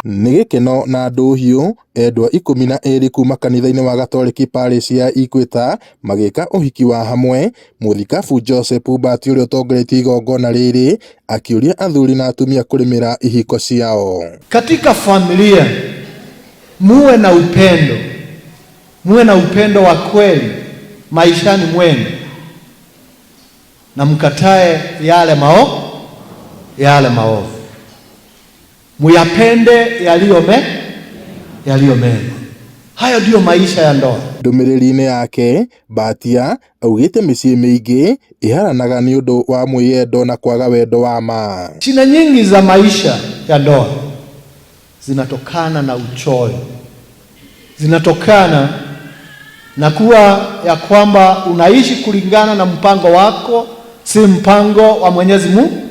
Nĩ gĩkeno na ndũhiũ, endwa 12 kuma kanitha-inĩ wa Gatoreki Parish ya Equator magĩka ũhiki wa hamwe, Mũthikabu Joseph Mbati ũrĩa ũtongoretie igongona rĩrĩ akĩũria athuri na atumia kũrĩmĩra ihiko ciao. Katika familia muwe na upendo, muwe na upendo wa kweli maishani mwenu, na mkatae yale maovu, muyapende yaliyo mema. Hayo ndiyo maisha ya ndoa. Ndũmĩrĩri-inĩ yake, Mbatia augĩte mĩciĩ mĩingĩ ĩharanaga nĩ ũndũ wa mwĩyendo na kwaga wendo wa ma. Shida nyingi za maisha ya ndoa zinatokana na uchoyo, zinatokana na kuwa ya kwamba unaishi kulingana na mpango wako, si mpango wa Mwenyezi Mungu,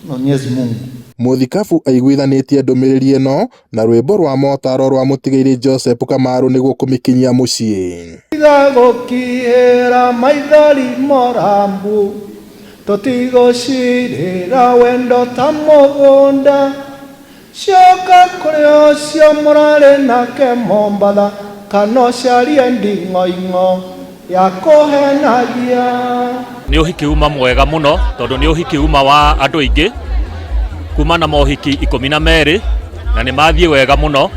Mwenyezi Mungu. Mũthikabu aiguithanĩtie ndũmĩrĩri ĩno na rwĩmbo rwa motaro rwa mũtigairĩ Joseph Kamaru nĩguo kũmĩkinyia mũciĩ. Gũkihĩra maithori morambu tũtigũcirĩra wendo ta mũgũnda coka kũrĩ ũcio mũrarĩ nake Mombatha kana ũcarie nding'oing'o ya kũhenagia. Nĩ ũhiki uma mwega mũno tondũ nĩ ũhiki uma wa andũ aingĩ kuma na mohiki 12 na nĩ mathiĩ wega mũno,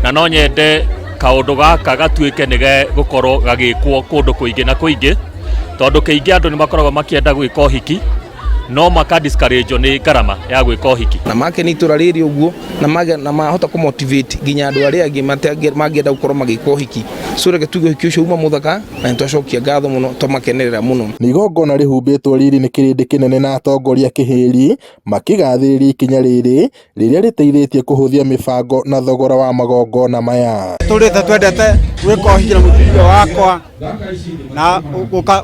na no nyende kaũndũ gaka gatuĩke nĩ gegũkorwo gagĩkwo kũndũ kũingĩ na kũingĩ, tondũ kĩingĩ andũ nĩ makoragwo makĩenda gwĩka ũhiki no maka discourage nĩ ngarama ya gwĩka ũhiki. Na make nĩ itũra rĩrĩ ũguo na na mahota kũ motivate nginya andũ arĩa angĩ mangĩenda gũkorwo magĩka ũhiki. So reke tuge ũhiki ũcio uma mũthaka na nĩtwacokia ngatho mũno, twamakenerera mũno. Nĩ igongona rĩhumbĩtwo riri nĩ kĩrĩndĩ kĩnene na atongoria kĩhĩri makĩgathĩrĩria ikinya rĩrĩ rĩrĩa rĩteithĩtie kũhũthia mĩbango na thogora wa magongona maya. Tũrĩte twendete gwĩka ũhiki na mũtumia wakwa na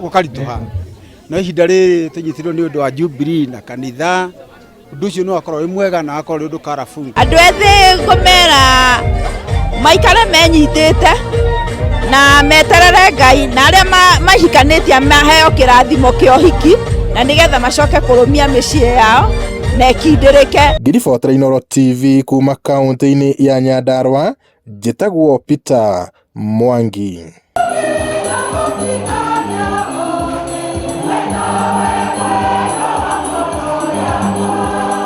gũkaritũha, no ihinda rĩrĩ tũnyitirwo nĩ ũndũ wa Jubilee na kanitha, ũndũ ũcio nĩ wakorwo wĩ mwega na wakorwo wĩ ũndũ karabu. Andũ ethĩ ngũmera maikare menyitĩte na meterere Ngai, na arĩa mahikanĩtie maheo kĩrathimo kĩa ũhiki na nĩgetha macoke kũrũmia mĩciĩ yao na ĩkindĩrĩke. Ngĩribotera Inooro TV kuma kaunti-inĩ ya Nyandarua, njĩtagwo Peter Mwangi.